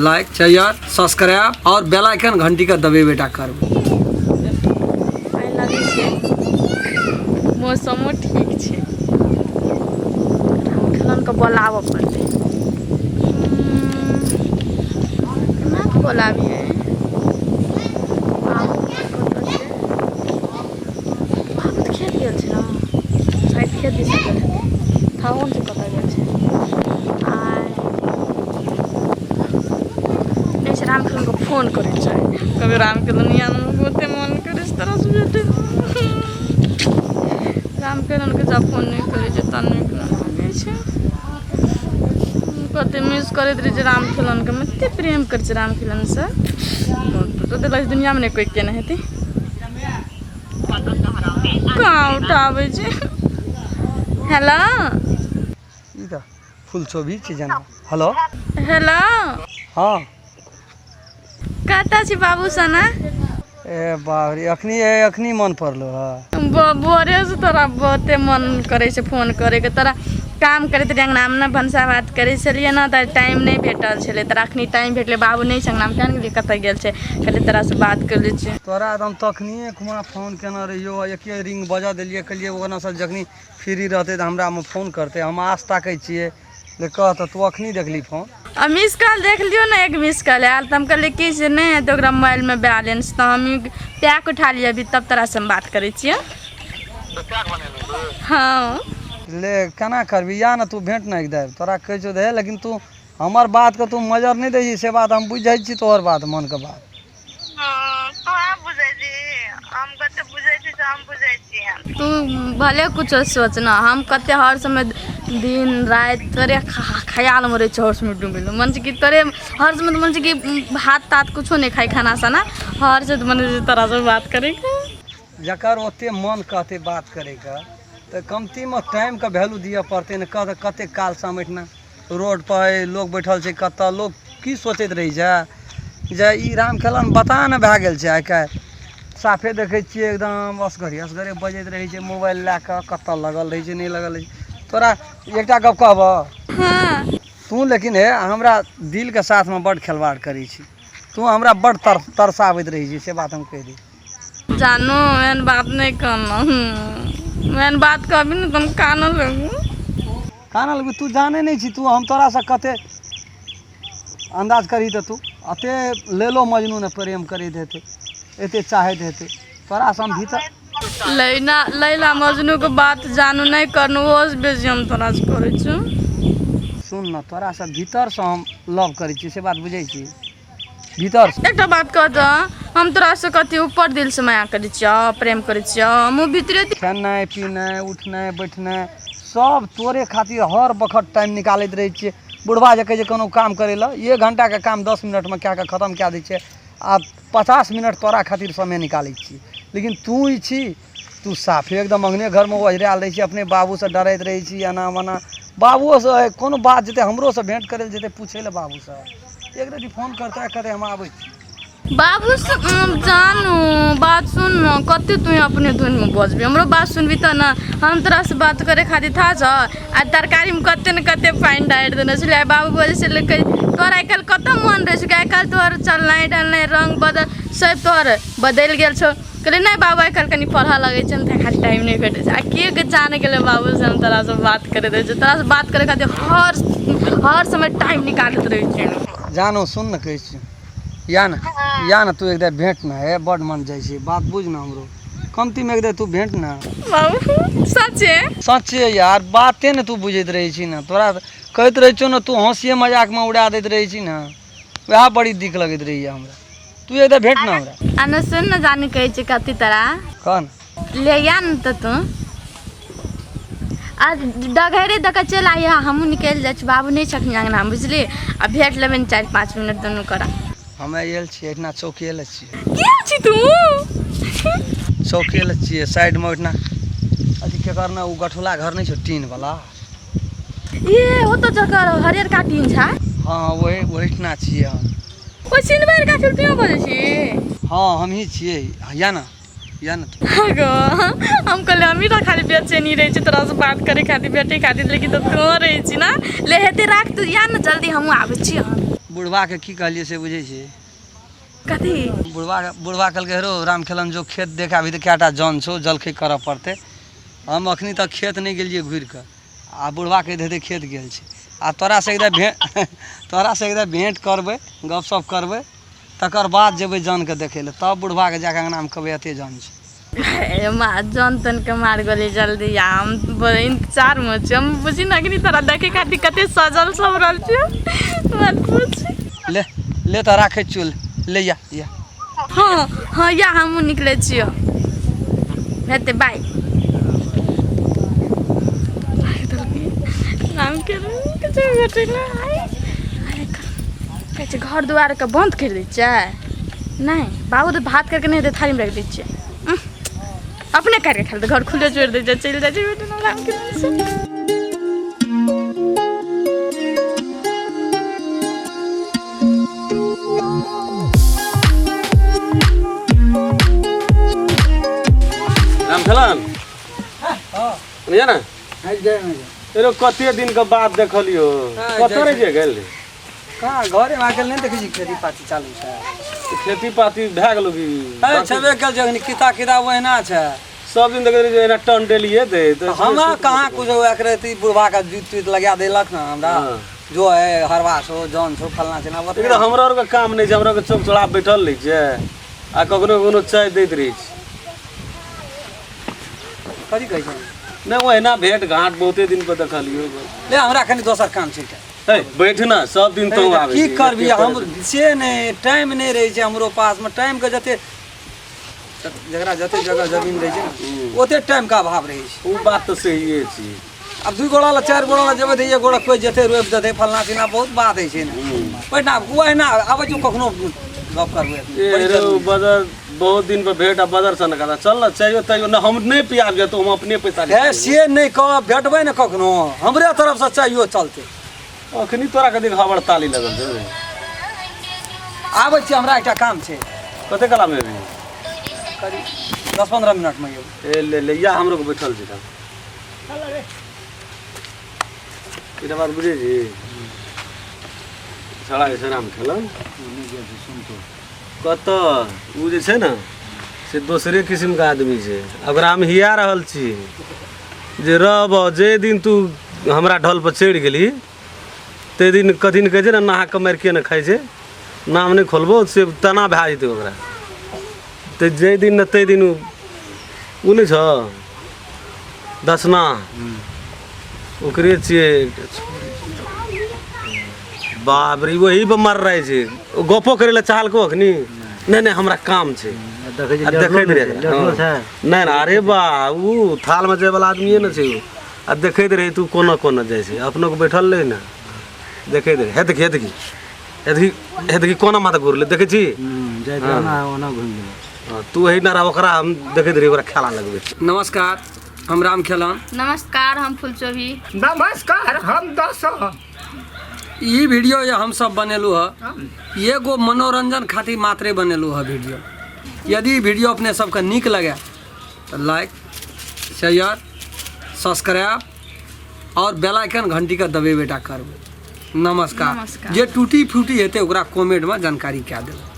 Like share subscribe और बेल icon घंटी के दबेबेटा करबै। आइ लगै छै मौसमो ठीक छै। रामखेलनके बोलाबऽ पड़तै। केना कऽ बोलाबियै? बाबू कतऽ छै? बाबू तऽ खेत गेल छै ने, शायद खेत दिस गेल हेतै, थाहो नहि छै कतऽ गेल छै। आइ नहि छै, रामखेलनके फोन करै छै। कभी रामखेलन यहाँ बहुते मन करै छै तोरा से भेटे। रामखेलनके जब फोन नहि करै छै तब नीक नहि लागै छै। कते मिस करैत रहै छै रामखेलनके। हम एते प्रेम करै छै रामखेलनसँ, तते लगै छै दुनिआँमे नहि कोइ केने हेतै। कहाँ उठाबै छै? हेलो, ई तऽ फुलचोभी छै जेना। Hello, hello. हँ, कतऽ छी बाबू सना? ए बाप रे, अखनी अखनी मन पड़लो हँ। भोरेसँ तोरा बहुते मन करै छै फोन करैके। तोरा काम करैत रहियै अङ्गनामे ने, भनसा भात करै छलियै ने, तऽ टाइम नहि भेटल छलै तोरा। अखनी टाइम भेटलै। बाबू नहि छै अङ्गनामे, केहन गेलियै, कतऽ गेल छै, कहलियै तोरासँ बात करि लै छियै। तोरा एकदम तखनिए कुमार फोन केने रहियौ, एके रिंग बजऽ देलियै। कहलियै ओना से जखनी फ्री रहतै तऽ हमरामे फोन करतै। हम आस ताकै छियै, ले कह तऽ तू अखनी देखली फोन आ मिस कॉल देख लियौ ने। एक मिस कॉल आयल तऽ हम कहलियै कि से नहि हेतै ओकरा मोबाइलमे बैलेंस, तऽ हम पैक उठा लियै अभी, तब तोरासँ हम बात करै छियै। हँ, ले केना करबी? या ने तू भेंट नहि दे, तोरा कहै छौ दे, लेकिन तू हमर बातके तू मजर नहि दै छी, से बात हम बुझि जाइ छी, तोहर बात मनके बात। तू भले कुछो सोचना, हम कते हर समय दिन राति तोरे ख्यालमे रहै छियै। हर समय डूबल मन छै कि तोरे हर समय मन छै कि भात तात कुछो नहि खाइ, खाना साना, हर समय मन छै तोरासँ बात करैके। जकर ओते मन कहतै बात करैके तऽ कमतीमे टाइमके वैल्यू दिअ पड़तै ने। कह तऽ कतेक कालसँ हम एहिठिना रोडपर लोक बैठल छै, कतऽ लोक की सोचैत रहै छै जे ई रामखेलौन बताह ने भए गेल छै आइकाल्हि। साफे देखै छियै एकदम असगरे असगरे बजैत रहै छै, मोबाइल लए कऽ कतऽ लगल रहै छै, नहि लगल रहै छै। तोरा एकटा गप कहबऽ? हँ। तू लेकिन हे हमरा दिलके साथमे बड्ड खेलवाड़ करै छी। तू हमरा बड्ड तरसाबैत रहै छी, से बात हम कहि दै। जानू, एहन बात नहि कहना। एहन बात कहबी ने तऽ हम कानऽ लगू। कानऽ लगबी? तू जानै नहि छी तू हम तोरासँ कते अन्दाज करही तऽ तू एते लैलो मजनू ने प्रेम करैत हेतै, एते चाहैत हेतै तोरासँ हम भीतर। लैला लैला मजनूके बात जानू नहि करनू, ओहोसँ बेसी हम तोरासँ करै छियौ। सुन ने, तोरासँ भीतरसँ हम लव करै छियै, से बात बुझै छी? भीतर। एकटा बात कह तऽ हम तोरासँ कथी ऊपर दिलसँ माया करै छियौ, प्रेम करै छियौ हम भीतरे। खेनाइ पिनाइ, उठनाइ बैठनाइ सब तोरे खातिर। हर बखत टाइम निकालैत रहै छियै। बुढ़बा जे कहै छै कोनो काम करै लए, एक घण्टाके काम 10 मिनटमे कए कऽ खतम कए दै छियै आ 50 मिनट तोरा खातिर समय निकालै छियै। लेकिन तू ई छी, तू साफे एकदम अङ्गने घरमे ओझरायल रहै छी। अपने बाबूसँ डराइत रहै छी, एना ओना बाबुओसँ कोनो बात जेतै, हमरोसँ भेँट करै लए जेतै पूछै लए बाबूसँ, एक रति फोन करतै, कहतै हम आबै छी। बाबू जानू, बात सुन न। कते तू अपने धुनमे बजबी? हमरो बात सुनबी तऽ ने। हम तोरासँ बात करे खातिर था छ आ तरकारीमे कते ने कते पानि डालि देने छलियै। आइ बाबू बजै छलै, कहै तोहर आइ काल्हि कतऽ मन रहै छौ? आइ काल्हि तोहर चलनाइ ढलनाइ, रङ्ग बदल सब तोहर बदलि गेल छौ। कहलियै नहि बाबू, आइ काल्हि कनि पढ़ऽ लगै छै ने, तैं खातिर टाइम नहि भेटै छै। आ के जाने गेलै बाबूसँ हम तोरासँ बात करैत रहै छियौ। तोरासँ बात करै खातिर हर हर समय टाइम निकालैत रहै छियै। जानो, सुन ने, कहै छी या ने, या ने तू एक बेर भेंट ने। हे, बड्ड मन जाइ छै, बात बुझ ने हमरो। कमतीमे एक बेर तू भेंट ने। बाबू, सचे? सचे यार, बाते ने तू बुझैत रहै छी ने। तोरा कहैत रहै छियौ ने, तू हँसिए मजाकमे उड़ा दैत रहै छी ने, वएह बड़ी दिक्क लगैत रहैए हमरा। तू एक बेर भेंट ने हमरा। आ ने सुन ने जानू, कहै छै कथी तोरा? कह ने। ले या ने तऽ तू आ डगहरे दऽ कऽ चलि आइहे, हमहूँ निकलि जाइ छी। बाबू नहि छथिन अङ्गनामे, बुझली? आ भेट लेबै ने 4-5 मिनट दुनू करा। हमे आयल छियै एहिठिना, चौके लए छियै। के छी तू? चौके लए छियै, साइडमे ओहिठिना अथी केकर ने, ओ गठुला घर नहि छौ टीन वाला? ए, ओ तऽ जकर हरियर का टीन छै? हँ, ओहि ओहिठिना छियै हम। ओ सिनबेर का फिर बजै छी? हँ, हमही छियै। या ने, या ने तू। गो, हम कहलियै हमही तऽ खाली बेचैनी रहै छी तोरासँ बात करे खातिर, भेटे खातिर, लेकिन तऽ तों रहै छी ना। ले हेतै, राख तू, या ने जल्दी, हमहूँ आबै छी। बुढ़बाके की कहलियै से बुझै छियै? कथी? बुढ़बा बुढ़बा कहलकै, हेरो राम खेलन, जो खेत देख, अभी तऽ कएटा जन छौ, जलखै करऽ पड़तै। हम अखनी तक खेत नहि गेलियै घुरि कऽ, आ बुढ़बा कहि देतै खेत गेल छै। आ तोरासँ एक भेँट, तोरासँ एक भेँट करबै, गपशप करबै, तकर बाद जेबै जनके देखै लए। तब बुढ़बाके जाकऽ अङ्गनामे कहबै, एते जन छै। ए मा जन तन के मार गेलै जल्दी आ हम बड़ इंतजार में छी। हम बुझी ने अखनी तोरा देखे खातिर कते सजल सब रहल छियौ, मत पूछ। ले ले, तऽ राखै छियौ, ले या या। हाँ, या हमहूँ निकलै छियौ। हेतै, बाय। नाम के किछु भेटै ने। कहै छै घर दुआरके बन्द करि दै छियै। नहि बाबू, तऽ भात करके नहि हेतै, थारीमे राखि दै छियै। अपने करके खा लेतै। घर खुले छोड़ि दै छै, चलि जाइ छै। बेटा नाम के से। राम खेलन बुझलियै ने? एरो कते दिन के बाद देखलियो। कतऽ रहि जे गेल रही? कहाँ, घरे में आके नहि देखै छी, खेती पाती चालू छै। खेती पाती भए गेलो की? है, छेबे कल छै, अखनी किता किता ओहिना छै। सब दिन देखैत रही जे एना टन डेलिए दे तऽ। हमरा कहाँ कुछ एकरे ई बुढ़बा के जूत तूत लगा देलक ने हमरा। जो है हरवा छौ, जन छौ, फलना चिलना। लेकिन हमरा आरके काम नहि छै, हमरा आरके चौक चौरा बैठल रहै छै आ कखनो कखनो चाय दैत रहै छै। कथी कहै छै? नहि, ओहिना भेंट घाट बहुते दिन पर देखलियो। ले, हमरा कनि दोसर काम छै एकटा। हे, बैठ ना, सब दिन तो आबै की छी। करबी, हम से नहि, टाइम नहि रहै छै हमरो पासमे। टाइमके जते, जकरा जते जगह जमीन रहै छै ने, ओते टाइमके अभाव रहै छै। ओ बात तऽ सहिए छी। आब दू गोड़ा लए, चारि गोड़ा लए जेबै तऽ एक गोड़ा कोइ जेतै, रोपि देतै, फलना चिलना, बहुत बात होइ छै ने। ओहिना ओहिना आबै छियौ, कखनो गप करबै। ए बड़ी रे जरूरी। बदर, बहुत दिन पर भेंट आ बदर सन कथा। चल ना, चाहियो तैयो ना, हम नहि पियाब जेतौ, हम अपने पैसा हे, से नहि कहब, भेटबै ने कखनो, हमरे तरफसँ चाहियो चलतै। अखनी तोरा कथी हबड़ ताली लगल छौ रे? आबै छी, हमरा एकटा काम छै। कते कला में अभी? करीब 10-15 मिनटमे यौ। ए ले ले, या हमरो के बैठल छै। एकटा बात बुझै छी, छड़ा जे छै राम खेलन कतऽ, ओ जे छै ने से दोसरे किसिमके आदमी छै। ओकरा हम हिया रहल छी जे रहब, जे दिन तू हमरा ढल पर चढ़ि गेलही ताहि दिन कथी ने कहै छै ने, नहा कऽ मारि के ने खाइ छै, नाम नहि खोलबो, से तना भए जेतै ओकरा। तऽ जाहि दिन ने ताहि दिन ओ नहि छौ दसना, ओकरे छियै। बाप रे, वही पर मर रहै छै। ओ गपो करै लए चाहलको अखनी, नहि नहि, हमरा काम छै। देखै आ देखैत रहै एकरा। हँ। नहि नहि, अरे बा, ओ थालमे जायवला आदमीए ने छै ओ। आ देखैत रहै तू कोना कोना जाइ छै, अपनो के बैठल रहै ने, देखैत रहै। हे देखी, हे देखी, हे देखी, हे देखी, कोना माथा घुरलै, देखै छी? जाइ ओना ओना घुमि गेलै। हँ, तू एहि नारा ओकरा हम देखैत रही, ओकरा खेला लगबै। नमस्कार, हम राम खेलन। नमस्कार, हम फुलचोभी। नमस्कार, हम दस। ई वीडियो जे हमसब बनेलहुँ हँ, एगो मनोरंजन खातिर मात्रे बनेलहुँ हँ वीडियो। यदि वीडियो अपने सबके नीक लगे तऽ लाइक, शेयर, सब्सक्राइब और बेल आइकन घंटीके दबेबेटा करबै। नमस्कार। नमस्कार। जे टूटी फूटी हेतै, ओकरा कमेंटमे जानकारी कए देबै।